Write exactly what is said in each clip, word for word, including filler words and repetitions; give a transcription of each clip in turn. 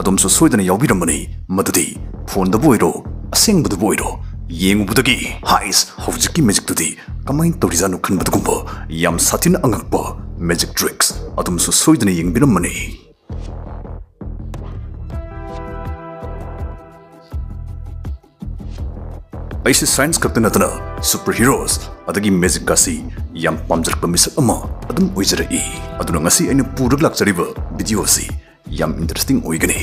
ꯑꯗꯨꯝꯁꯨ ꯁꯣꯏꯗꯅ ꯌꯥꯎꯕꯤꯔꯝꯃꯅꯤ꯫ ꯃꯗꯨꯗꯤ ꯐꯣꯟꯗꯕꯨ ꯑꯣꯏꯔꯣ, ꯑꯁꯦꯡꯕꯗꯕꯨ ꯑꯣꯏꯔꯣ, ꯌꯦꯡꯉꯨꯕꯗꯒꯤ, "ꯍꯥꯏꯁ, ꯍꯧꯖꯤꯛꯀꯤ ꯃꯦꯖꯤꯛꯇꯨꯗꯤ ꯀꯃꯥꯏꯅ ꯇꯧꯔꯤꯖꯥꯠꯅꯣ?" ꯈꯟꯕꯗꯨꯒꯨꯝꯕ ꯌꯥꯝ ꯁꯥꯊꯤꯅ ꯑꯉꯛꯄ ꯃꯦꯖꯤꯛ ꯇ꯭ꯔꯤꯛꯁ ꯑꯗꯨꯝꯁꯨ ꯁꯣꯏꯗꯅ ꯌꯦꯡꯕꯤꯔꯝꯃꯅꯤ꯫ ꯑꯩꯁꯦ ꯁꯥꯏꯟꯁ ꯈꯛꯇ ꯅꯠꯇꯅ ꯁꯨꯄꯔ ꯍꯤꯔꯣꯁ ꯑꯗꯒꯤ ꯃꯦꯖꯤꯛꯀꯁꯤ ꯌꯥꯝ ꯄꯥꯝꯖꯔꯛꯄ ꯃꯤꯁꯛ ꯑꯃ ꯑꯗꯨꯝ ꯑꯣꯏꯖꯔꯛꯏ꯫ ꯑꯗꯨꯅ ꯉꯁꯤ ꯑꯩꯅ ꯄꯨꯔꯒ ꯂꯥꯛꯆꯔꯤꯕ ꯚꯤꯗꯤꯑꯣ ꯑꯁꯤ ꯌꯥꯝ ꯏꯟꯇꯔꯦꯁꯇꯤꯡ ꯑꯣꯏꯒꯅꯤ꯫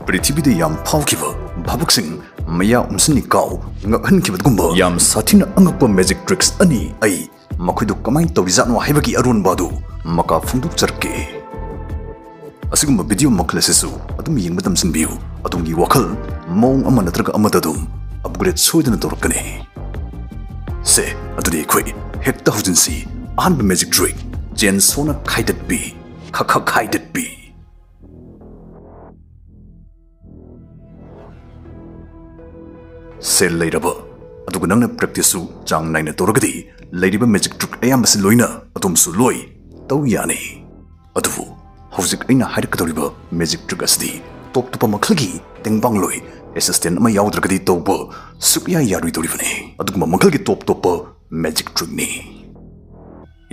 ꯄ꯭ꯔꯤꯊꯤꯕꯤꯗ ꯌꯥꯝ ꯐꯥꯎꯈꯤꯕ ꯚꯥꯕꯨꯛꯁꯤꯡ ꯃꯌꯥ ꯎꯝꯁꯤꯟꯅꯤ ꯀꯥꯎ ꯉꯛꯍꯟꯈꯤꯕꯒꯨꯝꯕ ꯌꯥꯝ ꯁꯥꯊꯤꯅ ꯑꯉꯛꯄ ꯃꯦꯖꯤꯛ ꯇ꯭ꯔꯤꯛꯁ ꯑꯅꯤ ꯑꯩ ꯃꯈꯣꯏꯗꯨ ꯀꯃꯥꯏꯅ ꯇꯧꯔꯤꯖꯥꯠꯅꯣ ꯍꯥꯏꯕꯒꯤ ꯑꯔꯣꯟꯕ ꯑꯗꯨ ꯃꯀꯥ ꯐꯣꯡꯗꯣꯛꯆꯔꯛꯀꯦ꯫ ꯑꯁꯤꯒꯨꯝꯕ ꯚꯤꯗꯤꯑꯣ ꯃꯈꯜ ꯑꯁꯤꯁꯨ ꯑꯗꯨꯝ ꯌꯦꯡꯕ ꯇꯝꯁꯤꯟꯕꯤꯌꯨ꯫ ꯑꯗꯣꯝꯒꯤ ꯋꯥꯈꯜ ꯃꯑꯣꯡ ꯑꯃ ꯅꯠꯇ꯭ꯔꯒ ꯑꯃꯗ ꯑꯗꯨꯝ ꯑꯞꯒ꯭ꯔꯦꯗ ꯁꯣꯏꯗꯅ ꯇꯧꯔꯛꯀꯅꯤ꯫ ꯁꯦ, ꯑꯗꯨꯗꯤ ꯑꯩꯈꯣꯏ ꯍꯦꯛꯇ ꯍꯧꯖꯤꯟꯁꯤ꯫ ꯑꯍꯥꯟꯕ ꯃꯦꯖꯤꯛ ꯇ꯭ꯔꯤꯛ, ꯆꯦꯟ ꯁꯣꯅ ꯈꯥꯏꯗꯠꯄꯤ꯫ ꯈ ꯈ ꯈꯥꯏꯗꯠꯄꯤ꯫ ꯁꯦꯜ ꯂꯩꯔꯕ, ꯑꯗꯨꯒ ꯅꯪꯅ ꯄ꯭ꯔꯦꯛꯇꯤꯁꯁꯨ ꯆꯥꯡ ꯅꯥꯏꯅ ꯇꯧꯔꯒꯗꯤ, ꯂꯩꯔꯤꯕ ꯃꯦꯖꯤꯛ ꯇ꯭ꯔꯤꯛ ꯑꯌꯥꯝꯕꯁꯤ ꯂꯣꯏꯅ ꯑꯗꯨꯝꯁꯨ ꯂꯣꯏ ꯇꯧ ꯌꯥꯅꯤ꯫ ꯑꯗꯨꯕꯨ ꯍꯧꯖꯤꯛ ꯑꯩꯅ ꯍꯥꯏꯔꯛꯀꯗꯧꯔꯤꯕ ꯃꯦꯖꯤꯛ ꯇ꯭ꯔꯤꯛ ꯑꯁꯤꯗꯤ ꯇꯣꯞ ꯇꯣꯞꯄ ꯃꯈꯜꯒꯤ ꯇꯦꯡꯕꯥꯡꯂꯣꯏ, ꯑꯦꯁꯤꯁꯇꯦꯟ ꯑꯃ ꯌꯥꯎꯗ꯭ꯔꯒꯗꯤ ꯇꯧꯕ ꯁꯨꯛꯌꯥ ꯌꯥꯔꯣꯏꯗꯧꯔꯤꯕꯅꯤ꯫ ꯑꯗꯨꯒꯨꯝꯕ ꯃꯈꯜꯒꯤ ꯇꯣꯞ ꯇꯣꯞꯄ ꯃꯦꯖꯤꯛ ꯇ꯭ꯔꯤꯛꯅꯤ꯫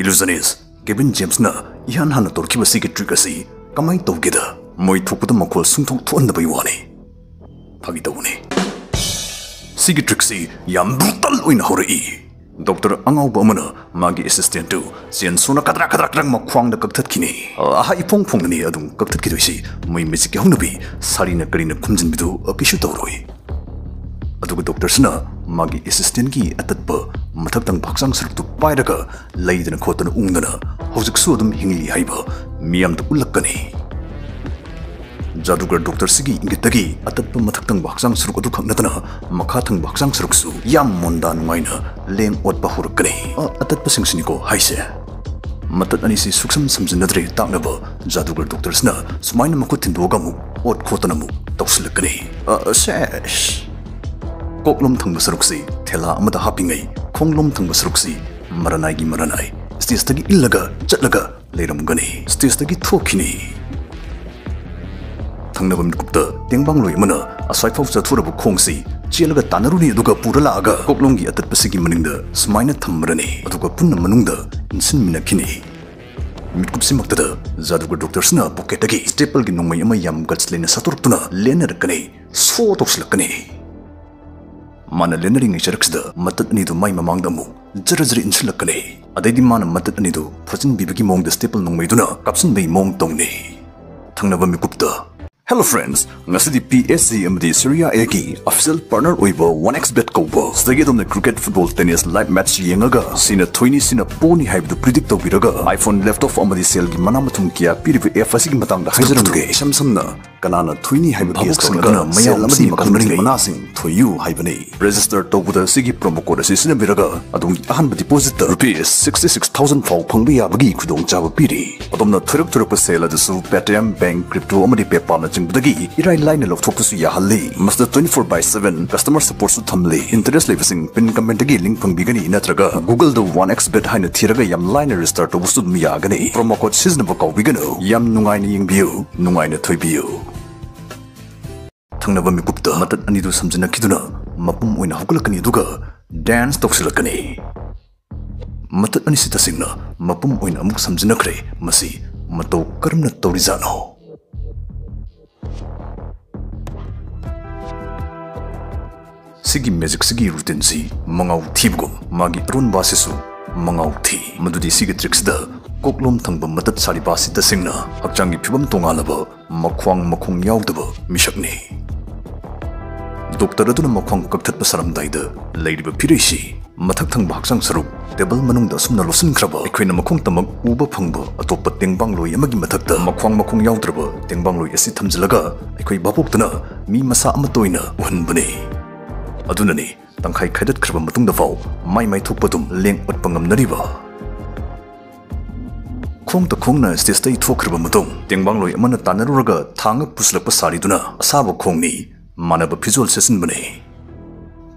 ꯏꯂꯨꯖꯅꯤꯁ ꯀꯦꯕꯤꯟ ꯖꯦꯝꯁꯅ ꯏꯍꯥꯟ ꯍꯥꯟꯅ ꯇꯧꯔꯛꯈꯤꯕ ꯁꯤꯒꯤ ꯇ꯭ꯔꯤꯛ ꯑꯁꯤ ꯀꯃꯥꯏꯅ ꯇꯧꯒꯦꯗ, ꯃꯣꯏ ꯊꯣꯛꯄꯗ ꯃꯈꯣꯜ ꯁꯨꯡꯊꯣꯛ ꯊꯣꯛꯍꯟꯗꯕꯩ ꯋꯥꯅꯤ꯫ ꯐꯥꯒꯤ ꯇꯧꯕꯅꯤ꯫ ꯁꯤꯒꯤ ꯇ꯭ꯔꯤꯛꯁꯤ ꯌꯥꯝ ꯕ꯭ꯔꯨꯇꯜ ꯑꯣꯏꯅ ꯍꯧꯔꯛꯏ꯫ ꯗꯣꯛꯇꯔ ꯑꯉꯥꯎꯕ ꯑꯃꯅ ꯃꯥꯒꯤ ꯑꯦꯁꯤꯁꯇꯦꯟꯠꯇꯨ ꯆꯦꯟ ꯁꯣꯅ ꯀꯗ꯭ꯔꯥꯛ ꯀꯗ꯭ꯔꯥꯛ ꯀꯗ꯭ꯔꯥꯛ ꯃꯈ꯭ꯋꯥꯡꯗ ꯀꯛꯊꯠꯈꯤꯅꯤ꯫ ꯑꯍꯥ, ꯏꯐꯣꯡ ꯐꯣꯡꯅꯅꯤ ꯑꯗꯨꯝ ꯀꯛꯊꯠꯈꯤꯗꯣꯏꯁꯤ꯫ ꯃꯣꯏ ꯃꯦꯖꯤꯛꯀꯤ ꯍꯧꯅꯕꯤ ꯁꯥꯔꯤꯅ ꯀꯔꯤꯅ ꯈꯨꯝꯖꯤꯟꯕꯤꯗꯨ ꯀꯩꯁꯨ ꯇꯧꯔꯣꯏ꯫ ꯑꯗꯨꯒ ꯗꯣꯛꯇꯔꯁꯤꯅ ꯃꯥꯒꯤ ꯑꯦꯁꯤꯁꯇꯦꯟꯠꯀꯤ ꯑꯇꯠꯄ ꯃꯊꯛ ꯊꯪꯕ ꯍꯛꯆꯥꯡ ꯁꯔꯨꯛꯇꯨ ꯄꯥꯏꯔꯒ ꯂꯩꯗꯅ ꯈꯣꯠꯇꯅ ꯎꯪꯗꯅ ꯍꯧꯖꯤꯛꯁꯨ ꯑꯗꯨꯝ ꯍꯤꯡꯂꯤ ꯍꯥꯏꯕ ꯃꯤꯌꯥꯝꯗ ꯎꯠꯂꯛꯀꯅꯤ꯫ ꯖꯥꯗꯨꯒꯔ ꯗꯣꯛꯇꯔꯁꯤꯒꯤ ꯏꯪꯒꯤꯠꯇꯒꯤ ꯑꯇꯠꯄ ꯃꯊꯛ ꯊꯪꯕ ꯍꯛꯆꯥꯡ ꯁꯔꯨꯛ ꯑꯗꯨꯈꯛ ꯅꯠꯇꯅ ꯃꯈꯥ ꯊꯪꯕ ꯍꯛꯆꯥꯡ ꯁꯔꯨꯛꯁꯨ ꯌꯥꯝ ꯃꯣꯟꯗꯥ ꯅꯨꯡꯉꯥꯏꯅ ꯂꯦꯡ ꯑꯣꯠꯄ ꯍꯧꯔꯛꯀꯅꯤ꯫ ꯑ, ꯑꯇꯠꯄꯁꯤꯡꯁꯤꯅꯤꯀꯣ ꯍꯥꯏꯁꯦ꯫ ꯃꯇꯠ ꯑꯅꯤꯁꯤ ꯁꯨꯛꯁꯝ ꯁꯝꯖꯤꯟꯅꯗ꯭ꯔꯦ ꯇꯥꯛꯅꯕ ꯖꯥꯗꯨꯒꯔ ꯗꯣꯛꯇꯔꯁꯤꯅ ꯁꯨꯃꯥꯏꯅ ꯃꯈꯨꯠ ꯊꯤꯟꯗꯣꯛꯑꯒ ꯑꯃꯨꯛ ꯑꯣꯠ ꯈꯣꯠꯇꯅ ꯑꯃꯨꯛ ꯇꯧꯁꯤꯜꯂꯛꯀꯅꯤ꯫ ꯑ, ꯁꯦꯁ! ꯀꯣꯛꯂꯣꯝ ꯊꯪꯕ ꯁꯔꯨꯛꯁꯤ ꯊꯦꯂꯥ ꯑꯃꯗ ꯍꯥꯞꯄꯤꯉꯩ, ꯈꯣꯡꯂꯣꯝ ꯊꯪꯕ ꯁꯔꯨꯛꯁꯤ ꯃꯔꯅꯥꯏꯒꯤ ꯃꯔꯅꯥꯏ ꯁ꯭ꯇꯦꯖꯇꯒꯤ ꯏꯜꯂꯒ ꯆꯠꯂꯒ ꯂꯩꯔꯝꯒꯅꯤ꯫ ꯁ꯭ꯇꯦꯖꯇꯒꯤ ꯊꯣꯛꯈꯤꯅꯤ꯫ ꯊꯪꯅꯕ ꯃꯤꯀꯨꯞꯇ ꯇꯦꯡꯕꯥꯡꯂꯣꯏ ꯑꯃꯅ ꯑꯁ꯭ꯋꯥꯏꯐꯥꯎ ꯆꯠꯊꯣꯔꯕ ꯈꯣꯡꯁꯤ ꯆꯦꯜꯂꯒ ꯇꯥꯟꯅꯔꯨꯅꯤ, ꯑꯗꯨꯒ ꯄꯨꯔ ꯂꯥꯛꯑꯒ ꯀꯣꯛꯂꯣꯝꯒꯤ ꯑꯇꯠꯄꯁꯤꯒꯤ ꯃꯅꯤꯡꯗ ꯁꯨꯃꯥꯏꯅ ꯊꯝꯃꯔꯅꯤ, ꯑꯗꯨꯒ ꯄꯨꯟꯅ ꯃꯅꯨꯡꯗ ꯏꯟꯁꯤꯟꯃꯤꯟꯅꯈꯤꯅꯤ꯫ ꯃꯤꯀꯨꯞꯁꯤꯃꯛꯇꯗ ꯖꯥꯗꯨꯒꯔ ꯗꯣꯛꯇꯔꯁꯤꯅ ꯄꯣꯀꯦꯠꯇꯒꯤ ꯁ꯭ꯇꯦꯄꯜꯒꯤ ꯅꯣꯡꯃꯩ ꯑꯃ ꯌꯥꯝ ꯒꯠꯁ ꯂꯩꯅ ꯁꯠꯇꯣꯔꯛꯇꯨꯅ ꯂꯦꯟꯅꯔꯛꯀꯅꯤ, ꯁꯣ ꯇꯧꯁꯤꯜꯂꯛꯀꯅꯤ꯫ ꯃꯥꯅ ꯂꯦꯟꯅꯔꯤꯉꯩ ꯆꯔꯛꯁꯤꯗ ꯃꯇꯠ ꯑꯅꯤꯗꯨ ꯃꯥꯏ ꯃꯃꯥꯡꯗ ꯑꯃꯨꯛ ꯖꯔ ꯖꯔ ꯏꯟꯁꯤꯜꯂꯛꯀꯅꯤ꯫ ꯑꯗꯩꯗꯤ ꯃꯥꯅ ꯃꯇꯠ ꯑꯅꯤꯗꯨ ꯐꯣꯠꯆꯤꯟꯕꯤꯕꯒꯤ ꯃꯑꯣꯡꯗ ꯁ꯭ꯇꯦꯄꯜ ꯅꯣꯡꯃꯩꯗꯨꯅ ꯀꯥꯞꯁꯤꯟꯕꯒꯤ ꯃꯑꯣꯡ ꯇꯧꯅꯤ꯫ ꯊꯪꯅꯕ ꯃꯤꯀꯨꯞꯇ, Hello friends, ꯉꯁꯤꯗꯤ ꯄꯤ ꯑꯦꯁ ꯖꯤ ꯑꯃꯗꯤ ꯁꯦꯔꯤ ꯑꯦꯒꯤ ꯑꯣꯐꯤꯁꯤꯌꯦꯜ ꯄꯥꯔꯠꯅꯔ ꯑꯣꯏꯕ ꯋꯥꯟ ꯑꯦꯛꯁ ꯕꯦꯠ ꯀꯧꯕ ꯁꯤꯗꯒꯤ ꯑꯗꯣꯝꯅ cricket, football, tennis live match ꯌꯦꯡꯉꯒ ꯁꯤꯅ ꯊꯣꯏꯅꯤ, ꯁꯤꯅ ꯄꯣꯅꯤ ꯍꯥꯏꯕꯗꯨ ꯄ꯭ꯔꯤꯗꯤꯛ ꯇꯧꯕꯤꯔꯒ iPhone, laptop ꯑꯃꯗꯤ ꯁꯦꯜꯒꯤ ꯃꯅꯥ ꯃꯊꯨꯝ ꯀꯌꯥ ꯄꯤꯔꯤꯕ ꯑꯦꯞ ꯑꯁꯤꯒꯤ ꯃꯇꯥꯡꯗ ꯍꯥꯏꯖꯔꯝꯒꯦ꯫ ꯏꯁꯝ ꯁꯝꯅ ꯀꯅꯥꯅ ꯊꯣꯏꯅꯤ ꯍꯥꯏꯕ ꯒꯦꯁ ꯇꯧꯔꯒꯅ ꯃꯌꯥꯝ ꯑꯃꯗꯤ ꯃꯈꯜ ꯃꯔꯤꯒꯤ ꯃꯅꯥꯁꯤꯡ ꯊꯣꯏꯌꯨ ꯍꯥꯏꯕꯅꯤ꯫ ꯔꯦꯖꯤꯁꯇꯔ ꯇꯧꯕꯗ ꯑꯁꯤꯒꯤ ꯄ꯭ꯔꯣꯃꯣ ꯀꯣꯗ ꯑꯁꯤ ꯁꯤꯖꯤꯟꯅꯕꯤꯔꯒ ꯑꯗꯣꯝꯒꯤ ꯑꯍꯥꯟꯕ ꯗꯤꯄꯣꯖꯤꯠꯇ ꯔꯨꯄꯤꯁ ꯁꯤꯛꯁꯇꯤ ꯁꯤꯛꯁ ꯊꯥꯎꯖꯟ ꯐꯥꯎ ꯐꯪꯕ ꯌꯥꯕꯒꯤ ꯈꯨꯗꯣꯡꯆꯥꯕ ꯄꯤꯔꯤ꯫ ꯑꯗꯣꯝꯅ ꯊꯣꯏꯔꯛ ꯊꯣꯏꯔꯛꯄ ꯁꯦꯜ ꯑꯗꯨꯁꯨ Paytm, ꯕꯦꯡꯛ, ꯀ꯭ꯔꯤꯞꯇꯣ ꯑꯃꯗꯤ ꯄꯦꯄꯥꯜꯅꯆꯤꯡꯕꯗꯒꯤ ꯏꯔꯥꯏ ꯂꯥꯏꯅ ꯂꯧꯊꯣꯛꯄꯁꯨ ꯌꯥꯍꯜꯂꯤ꯫ ꯃꯁꯤꯗ twenty four by seven customer support ꯁꯨ ꯊꯝꯂꯤ꯫ ꯏꯟꯇꯔꯦꯁ ꯂꯩꯕꯁꯤꯡ ꯄꯤꯟ ꯀꯃꯦꯟꯠꯇꯒꯤ ꯂꯤꯡꯛ ꯐꯪꯕꯤꯒꯅꯤ, ꯅꯠꯇ꯭ꯔꯒ Google ꯗ ꯋꯥꯟ ꯑꯦꯛꯁ ꯕꯦꯠ ꯍꯥꯏꯅ ꯊꯤꯔꯒ ꯌꯥꯝ ꯂꯥꯏꯅ ꯔꯦꯖꯤꯁꯇꯔ ꯇꯧꯕꯁꯨ ꯑꯗꯨꯝ ꯌꯥꯒꯅꯤ꯫ ꯄ꯭ꯔꯣꯃꯣ ꯀꯣꯗ ꯁꯤꯖꯤꯟꯅꯕ ꯀꯥꯎꯕꯤꯒꯅꯨ꯫ ꯌꯥꯝ ꯅꯨꯡꯉꯥꯏꯅ ꯌꯦꯡꯕꯤꯌꯨ, ꯅꯨꯡꯉꯥꯏꯅ ꯊꯣꯏꯕꯤꯌꯨ꯫ ꯊꯪꯅꯕ ꯃꯤꯀꯨꯞꯇ ꯃꯇꯠ ꯑꯅꯤꯗꯨ ꯁꯝꯖꯤꯟꯅꯈꯤꯗꯨꯅ ꯃꯄꯨꯝ ꯑꯣꯏꯅ ꯍꯧꯒꯠꯂꯛꯀꯅꯤ, ꯑꯗꯨꯒ ꯗꯥꯟꯁ ꯇꯧꯁꯤꯜꯂꯛꯀꯅꯤ꯫ ꯃꯇꯠ ꯑꯅꯤꯁꯤ ꯇꯁꯦꯡꯅ ꯃꯄꯨꯝ ꯑꯣꯏꯅ ꯑꯃꯨꯛ ꯁꯝꯖꯤꯟꯅꯈ꯭ꯔꯦ꯫ ꯃꯁꯤ ꯃꯇꯧ ꯀꯔꯝꯅ ꯇꯧꯔꯤꯖꯥꯠꯅꯣ? ꯁꯤꯒꯤ ꯃꯦꯖꯤꯛꯁꯤꯒꯤ ꯔꯨꯇꯤꯟꯁꯤ ꯃꯉꯥꯎ ꯊꯤꯕꯒꯨꯝ, ꯃꯥꯒꯤ ꯑꯔꯣꯟꯕ ꯑꯁꯤꯁꯨ ꯃꯉꯥꯎ ꯊꯤ꯫ ꯃꯗꯨꯗꯤ ꯁꯤꯒꯤ ꯇ꯭ꯔꯤꯛꯁꯤꯗ ꯀꯣꯛꯂꯣꯝ ꯊꯪꯕ ꯃꯇꯠ ꯁꯥꯔꯤꯕ ꯑꯁꯤ ꯇꯁꯦꯡꯅ ꯍꯛꯆꯥꯡꯒꯤ ꯐꯤꯕꯝ ꯇꯣꯉꯥꯜꯂꯕ, ꯃꯈ꯭ꯋꯥꯡ ꯃꯈꯣꯡ ꯌꯥꯎꯗꯕ ꯃꯤꯁꯛꯅꯤ꯫ ꯗꯣꯛꯇꯔ ꯑꯗꯨꯅ ꯃꯈ꯭ꯋꯥꯡ ꯀꯛꯊꯠꯄ ꯁꯥꯔꯝꯗꯥꯏꯗ ꯂꯩꯔꯤꯕ ꯐꯤꯔꯩꯁꯤ ꯃꯊꯛ ꯊꯪꯕ ꯍꯛꯆꯥꯡ ꯁꯔꯨꯛ ꯇꯦꯕꯜ ꯃꯅꯨꯡꯗ ꯑꯁꯨꯝꯅ ꯂꯣꯠꯁꯤꯟꯈ꯭ꯔꯕ, ꯑꯩꯈꯣꯏꯅ ꯃꯈꯣꯡꯇꯃꯛ ꯎꯕ ꯐꯪꯕ ꯑꯇꯣꯞꯄ ꯇꯦꯡꯕꯥꯡꯂꯣꯏ ꯑꯃꯒꯤ ꯃꯊꯛꯇ ꯃꯈ꯭ꯋꯥꯡ ꯃꯈꯣꯡ ꯌꯥꯎꯗ꯭ꯔꯕ ꯇꯦꯡꯕꯥꯡꯂꯣꯏ ꯑꯁꯤ ꯊꯝꯖꯤꯜꯂꯒ ꯑꯩꯈꯣꯏ ꯚꯥꯕꯣꯛꯇꯅ ꯃꯤ ꯃꯁꯥ ꯑꯃꯠꯇ ꯑꯣꯏꯅ ꯎꯍꯟꯕꯅꯤ꯫ ꯑꯗꯨꯅꯅꯤ ꯇꯪꯈꯥꯏ ꯈꯥꯏꯗꯠꯈ꯭ꯔꯕ ꯃꯇꯨꯡꯗ ꯐꯥꯎ ꯃꯥꯏ ꯃꯥꯏ ꯊꯣꯛꯄ ꯑꯗꯨꯝ ꯂꯦꯡ ꯑꯣꯠꯄ ꯉꯝꯅꯔꯤꯕ꯫ ꯈꯣꯡꯇ ꯈꯣꯡꯅ ꯁ꯭ꯇꯦꯖꯇꯒꯤ ꯊꯣꯛꯈ꯭ꯔꯕ ꯃꯇꯨꯡ, ꯇꯦꯡꯕꯥꯡꯂꯣꯏ ꯑꯃꯅ ꯇꯥꯟꯅꯔꯨꯔꯒ ꯊꯥꯡꯒ ꯄꯨꯁꯤꯜꯂꯛꯄ ꯁꯥꯔꯤꯗꯨꯅ ꯑꯁꯥꯕ ꯈꯣꯡꯅꯤ, ꯃꯥꯟꯅꯕ ꯐꯤꯖꯣꯜ ꯁꯦꯠꯆꯤꯟꯕꯅꯤ꯫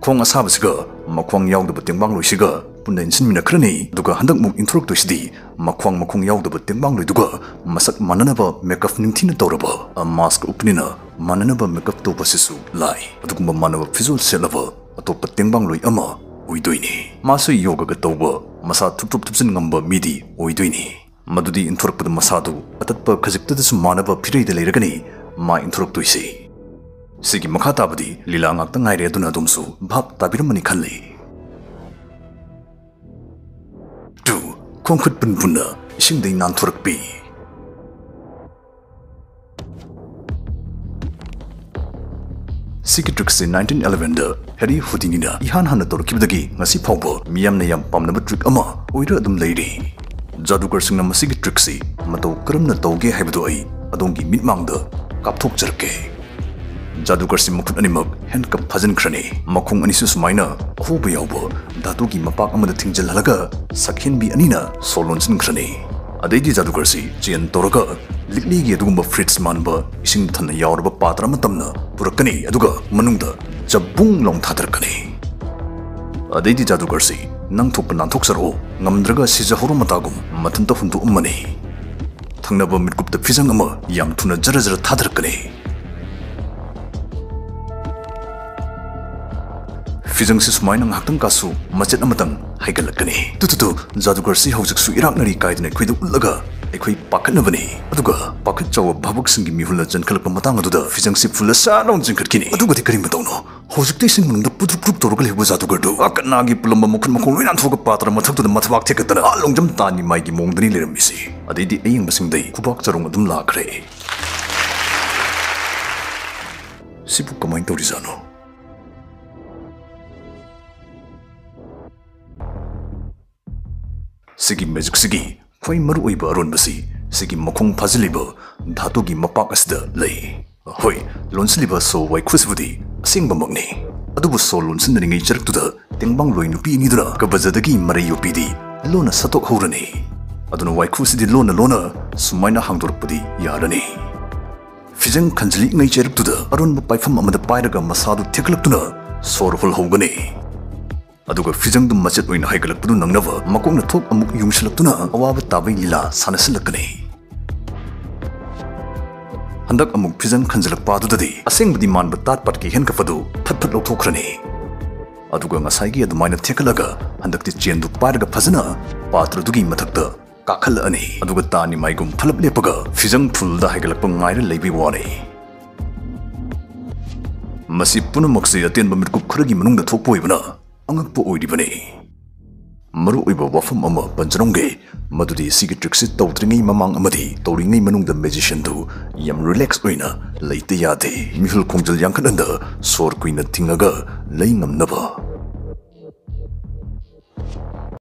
ꯈꯣꯡ ꯑꯁꯥꯕꯁꯤꯒ ꯃꯈꯣꯡ ꯌꯥꯎꯗꯕ ꯇꯦꯡꯕꯥꯡꯂꯣꯏꯁꯤꯒ ꯄꯨꯟꯅ ꯏꯟꯁꯤꯟꯃꯤꯟꯅꯈ꯭ꯔꯅꯤ꯫ ꯑꯗꯨꯒ ꯍꯟꯗꯛꯃꯨꯛ ꯏꯟꯊꯣꯔꯛꯇꯣꯏꯁꯤꯗꯤ ꯃꯈ꯭ꯋꯥꯡ ꯃꯈꯣꯡ ꯌꯥꯎꯗꯕ ꯇꯦꯡꯕꯥꯡꯂꯣꯏꯗꯨꯒ ꯃꯁꯛ ꯃꯥꯟꯅꯅꯕ ꯃꯦꯀꯞ ꯅꯤꯡꯊꯤꯅ ꯇꯧꯔꯕ꯫ ꯃꯥꯁꯛ ꯎꯞꯄꯅꯤꯅ ꯃꯥꯟꯅꯅꯕ ꯃꯦꯀꯞ ꯇꯧꯕꯁꯤꯁꯨ ꯂꯥꯏ꯫ ꯑꯗꯨꯒꯨꯝꯕ ꯃꯥꯟꯅꯕ ꯐꯤꯖꯣꯜ ꯁꯦꯠꯂꯕ ꯑꯇꯣꯞꯄ ꯇꯦꯡꯕꯥꯡꯂꯣꯏ ꯑꯃ ꯑꯣꯏꯗꯣꯏꯅꯤ꯫ ꯃꯥꯁꯨ ꯌꯣꯒꯒ ꯇꯧꯕ, ꯃꯁꯥ ꯊꯨꯞ ꯊꯨꯞ ꯊꯨꯞꯆꯤꯟ ꯉꯝꯕ ꯃꯤꯗꯤ ꯑꯣꯏꯗꯣꯏꯅꯤ꯫ ꯃꯗꯨꯗꯤ ꯏꯟꯊꯣꯔꯛꯄꯗ ꯃꯁꯥꯗꯨ ꯑꯇꯠꯄ ꯈꯖꯤꯛꯇꯗꯁꯨ ꯃꯥꯟꯅꯕ ꯐꯤꯔꯩꯗ ꯂꯩꯔꯒꯅꯤ ꯃꯥ ꯏꯟꯊꯣꯔꯛꯇꯣꯏꯁꯤ꯫ ꯁꯤꯒꯤ ꯃꯈꯥ ꯇꯥꯕꯗꯤ ꯂꯤꯂꯥ ꯉꯥꯛꯇ ꯉꯥꯏꯔꯦ, ꯑꯗꯨꯅ ꯑꯗꯣꯝꯁꯨ ꯚꯥꯞ ꯇꯥꯕꯤꯔꯝꯃꯅꯤ ꯈꯜꯂꯤ꯫ ꯇꯨ, ꯈꯣꯡꯈꯨꯠ ꯄꯨꯟ ꯄꯨꯟꯅ ꯏꯁꯤꯡꯗꯩ ꯅꯥꯟꯊꯣꯔꯛꯄꯤ꯫ ꯁꯤꯒꯤ ꯇ꯭ꯔꯤꯛꯁꯤ ꯅꯥꯏꯟꯇꯤꯟ ꯑꯦꯂꯦꯚꯦꯟꯗ ꯍꯦꯔꯤ ꯍꯨꯗꯤꯅꯤꯅ ꯏꯍꯥꯟ ꯍꯥꯟꯅ ꯇꯧꯔꯛꯈꯤꯕꯗꯒꯤ ꯉꯁꯤ ꯐꯥꯎꯕ ꯃꯤꯌꯥꯝꯅ ꯌꯥꯝ ꯄꯥꯝꯅꯕ ꯇ꯭ꯔꯤꯛ ꯑꯃ ꯑꯣꯏꯔ ꯑꯗꯨꯝ ꯂꯩꯔꯤ꯫ ꯖꯥꯗꯨꯒꯔꯁꯤꯡꯅ ꯃꯁꯤꯒꯤ ꯇ꯭ꯔꯤꯛꯁꯤ ꯃꯇꯧ ꯀꯔꯝꯅ ꯇꯧꯒꯦ ꯍꯥꯏꯕꯗꯨ ꯑꯩ ꯑꯗꯣꯝꯒꯤ ꯃꯤꯠꯃꯥꯡꯗ ꯀꯥꯞꯊꯣꯛꯆꯔꯛꯀꯦ꯫ ꯖꯥꯗꯨꯒꯔꯁꯤ ꯃꯈꯨꯠ ꯑꯅꯤꯃꯛ ꯍꯦꯟꯀꯞ ꯐꯥꯖꯤꯟꯈ꯭ꯔꯅꯤ꯫ ꯃꯈꯣꯡ ꯑꯅꯤꯁꯨ ꯁꯨꯃꯥꯏꯅ ꯑꯍꯣꯕ ꯌꯥꯎꯕ ꯙꯥꯇꯨꯒꯤ ꯃꯄꯥꯛ ꯑꯃꯗ ꯊꯤꯡꯖꯤꯜꯍꯜꯂꯒ ꯁꯛꯍꯦꯟꯕꯤ ꯑꯅꯤꯅ ꯁꯣ ꯂꯣꯟꯁꯤꯟꯈ꯭ꯔꯅꯤ꯫ ꯑꯗꯩꯗꯤ ꯖꯥꯗꯨꯒꯔꯁꯤ ꯆꯦꯟ ꯇꯧꯔꯒ ꯂꯤꯛꯂꯤꯒꯤ ꯑꯗꯨꯒꯨꯝꯕ ꯐ꯭ꯔꯤꯠꯖ ꯃꯥꯟꯕ ꯏꯁꯤꯡ ꯊꯟꯅ ꯌꯥꯎꯔꯕ ꯄꯥꯇ꯭ꯔ ꯑꯃ ꯇꯝꯅ ꯄꯨꯔꯛꯀꯅꯤ, ꯑꯗꯨꯒ ꯃꯅꯨꯡꯗ ꯖꯕꯨꯡ ꯂꯥꯎ ꯊꯥꯗꯔꯛꯀꯅꯤ꯫ ꯑꯗꯩꯗꯤ ꯖꯥꯗꯨꯒꯔꯁꯤ ꯅꯪ ꯊꯣꯛꯄ ꯅꯥꯟꯊꯣꯛꯆꯔꯛꯑꯣ, ꯉꯝꯗ꯭ꯔꯒ ꯁꯤꯖꯍꯧꯔꯣ ꯃꯇꯥꯒꯨꯝ ꯃꯊꯟꯇ ꯍꯨꯟꯗꯣꯛꯑꯝꯃꯅꯤ꯫ ꯊꯪꯅꯕ ꯃꯤꯠꯀꯨꯞꯇ ꯐꯤꯖꯪ ꯑꯃ ꯌꯥꯝ ꯊꯨꯅ ꯖꯔ ꯖꯔ ꯊꯥꯗꯔꯛꯀꯅꯤ꯫ ꯐꯤꯖꯪꯁꯤ ꯁꯨꯃꯥꯏꯅ ꯉꯥꯏꯍꯥꯛꯇꯪ ꯀꯥꯁꯨ ꯃꯆꯦꯠ ꯑꯃꯇꯪ ꯍꯩꯒꯠꯂꯛꯀꯅꯤ꯫ ꯇꯨ, ꯇꯨ, ꯇꯨ, ꯖꯥꯗꯨꯒꯔꯁꯤ ꯍꯧꯖꯤꯛꯁꯨ ꯏꯔꯥꯛꯅꯔꯤ ꯀꯥꯏꯗꯅ ꯑꯩꯈꯣꯏꯗ ꯎꯠꯂꯒ ꯑꯩꯈꯣꯏ ꯄꯥꯈꯠꯅꯕꯅꯤ꯫ ꯑꯗꯨꯒ ꯄꯥꯈꯠ ꯆꯥꯎꯕ ꯚꯥꯕꯨꯛꯁꯤꯡꯒꯤ ꯃꯤꯍꯨꯜꯅ ꯆꯦꯟꯈꯠꯂꯛꯄ ꯃꯇꯥꯡ ꯑꯗꯨꯗ ꯐꯤꯖꯪꯁꯤ ꯐꯨꯜꯂ ꯁꯥꯠ ꯂꯥꯎꯅ ꯆꯤꯡꯈꯠꯈꯤꯅꯤ꯫ ꯑꯗꯨꯒꯗꯤ ꯀꯔꯤ ꯃꯇꯧꯅꯣ? ꯍꯧꯖꯤꯛꯇ ꯏꯁꯤꯡ ꯃꯅꯨꯡꯗ ꯄꯨꯗ꯭ꯔꯨꯛ ꯄꯨꯗ꯭ꯔꯨꯛ ꯇꯧꯔꯒ ꯂꯩꯍꯧꯕ ꯖꯥꯗꯨꯒꯔꯗꯨ ꯑꯀꯟꯅꯥꯒꯤ ꯄꯨꯜꯂꯝꯕ ꯃꯈꯨꯠ ꯃꯈꯣꯡ ꯂꯣꯏ ꯅꯥꯟꯊꯣꯛꯑꯒ ꯄꯥꯇ꯭ꯔ ꯃꯊꯛꯇꯨꯗ ꯃꯊꯕꯥꯛ ꯊꯦꯛꯀꯠꯇꯅ ꯑꯥ ꯂꯣꯡꯖꯝ ꯇꯥꯟꯒꯤ ꯃꯥꯏꯒꯤ ꯃꯑꯣꯡꯗꯅꯤ ꯂꯩꯔꯝꯃꯤꯁꯤ꯫ ꯑꯗꯩꯗꯤ ꯑꯌꯦꯡꯕꯁꯤꯡꯗꯩ ꯈꯨꯕꯥꯛ ꯆꯔꯣꯡ ꯑꯗꯨꯝ ꯂꯥꯛꯈ꯭ꯔꯦ꯫ ꯁꯤꯕꯨ ꯀꯃꯥꯏꯅ ꯇꯧꯔꯤꯖꯥꯠꯅꯣ? ꯁꯤꯒꯤ ꯃꯦꯖꯤꯛꯁꯤꯒꯤ ꯈ꯭ꯋꯥꯏ ꯃꯔꯨꯑꯣꯏꯕ ꯑꯔꯣꯟꯕꯁꯤ ꯁꯤꯒꯤ ꯃꯈꯣꯡ ꯐꯥꯖꯤꯜꯂꯤꯕ ꯙꯥꯇꯨꯒꯤ ꯃꯄꯥꯛ ꯑꯁꯤꯗ ꯂꯩ꯫ ꯍꯣꯏ, ꯂꯣꯟꯁꯤꯜꯂꯤꯕ ꯁꯣ ꯋꯥꯏꯈꯨꯁꯤꯕꯨꯗꯤ ꯑꯁꯦꯡꯕꯃꯛꯅꯤ꯫ ꯑꯗꯨꯕꯨ ꯁꯣ ꯂꯣꯟꯁꯤꯟꯅꯔꯤꯉꯩ ꯆꯔꯛꯇꯨꯗ ꯇꯦꯡꯕꯥꯡꯂꯣꯏ ꯅꯨꯄꯤ ꯑꯅꯤꯗꯨꯅ ꯀꯕꯖꯗꯒꯤ ꯃꯔꯩ ꯌꯣꯠꯄꯤꯗꯤ ꯂꯣꯟꯅ ꯁꯠꯇꯣꯛꯍꯧꯔꯅꯤ꯫ ꯑꯗꯨꯅ ꯋꯥꯏꯈꯨꯁꯤꯗꯤ ꯂꯣꯟꯅ ꯂꯣꯟꯅ ꯁꯨꯃꯥꯏꯅ ꯍꯥꯡꯗꯣꯔꯛꯄꯗꯤ ꯌꯥꯔꯅꯤ꯫ ꯐꯤꯖꯪ ꯈꯟꯖꯤꯜꯂꯤꯉꯩ ꯆꯩꯔꯛꯇꯨꯗ ꯑꯔꯣꯟꯕ ꯄꯥꯏꯐꯝ ꯑꯃꯗ ꯄꯥꯏꯔꯒ ꯃꯁꯥꯗꯨ ꯊꯦꯛꯂꯛꯇꯨꯅ ꯁꯣꯔ ꯍꯣꯜꯍꯧꯒꯅꯤ꯫ ꯑꯗꯨꯒ ꯐꯤꯖꯪꯗꯨ ꯃꯆꯦꯠ ꯑꯣꯏꯅ ꯍꯥꯏꯒꯠꯂꯛꯄꯗꯨ ꯅꯪꯅꯕ ꯃꯀꯣꯛꯅ ꯊꯣꯛ ꯑꯃꯨꯛ ꯌꯨꯡꯁꯤꯜꯂꯛꯇꯨꯅ ꯑꯋꯥꯕ ꯇꯥꯕꯒꯤ ꯂꯤꯂꯥ ꯁꯥꯟꯅꯁꯤꯜꯂꯛꯀꯅꯤ꯫ ꯍꯟꯗꯛ ꯑꯃꯨꯛ ꯐꯤꯖꯪ ꯈꯟꯖꯤꯜꯂꯛꯄ ꯑꯗꯨꯗꯗꯤ ꯑꯁꯦꯡꯕꯗꯤ ꯃꯥꯟꯕ ꯇꯥꯠ ꯄꯥꯠꯀꯤ ꯍꯦꯟꯀꯞ ꯑꯗꯨ ꯐꯠ ꯐꯠ ꯂꯧꯊꯣꯛꯈ꯭ꯔꯅꯤ꯫ ꯑꯗꯨꯒ ꯉꯁꯥꯏꯒꯤ ꯑꯗꯨꯃꯥꯏꯅ ꯊꯦꯛꯀꯠꯂꯒ ꯍꯟꯗꯛꯇꯤ ꯆꯦꯟꯗꯨ ꯄꯥꯏꯔꯒ ꯐꯖꯅ ꯄꯥꯇ꯭ꯔꯗꯨꯒꯤ ꯃꯊꯛꯇ ꯀꯥꯈꯠꯂꯛꯑꯅꯤ꯫ ꯑꯗꯨꯒ ꯇꯥ ꯅꯤꯃꯥꯏꯒꯨꯝ ꯐꯠꯂꯞ ꯂꯦꯞꯄꯒ ꯐꯤꯖꯪ ꯊꯨꯜꯗ ꯍꯥꯏꯒꯠꯂꯛꯄ ꯉꯥꯏꯔ ꯂꯩꯕꯩ ꯋꯥꯅꯤ꯫ ꯃꯁꯤ ꯄꯨꯝꯅꯃꯛꯁꯦ ꯑꯇꯦꯟꯕ ꯃꯤꯠꯀꯨꯞ ꯈꯔꯒꯤ ꯃꯅꯨꯡꯗ ꯊꯣꯛꯄ ꯑꯣꯏꯕꯅ ꯑꯉꯛꯄ ꯑꯣꯏꯔꯤꯕꯅꯤ꯫ ꯃꯔꯨꯑꯣꯏꯕ ꯋꯥꯐꯝ ꯑꯃ ꯄꯟꯖꯔꯝꯒꯦ, ꯃꯗꯨꯗꯤ ꯁꯤꯒꯤ ꯇ꯭ꯔꯤꯛꯁꯤ ꯇꯧꯗ꯭ꯔꯤꯉꯩ ꯃꯃꯥꯡ ꯑꯃꯗꯤ ꯇꯧꯔꯤꯉꯩ ꯃꯅꯨꯡꯗ ꯃꯦꯖꯤꯁꯤꯌꯟꯗꯨ ꯌꯥꯝ ꯔꯤꯂꯦꯛꯁ ꯑꯣꯏꯅ ꯂꯩꯇ ꯌꯥꯗꯦ꯫ ꯃꯤꯍꯨꯜ ꯈꯣꯡꯖꯦꯜ ꯌꯥꯡꯈꯠꯍꯟꯗ ꯁꯣꯔ ꯀꯨꯏꯅ ꯊꯤꯡꯉꯒ ꯂꯩ ꯉꯝꯅꯕ꯫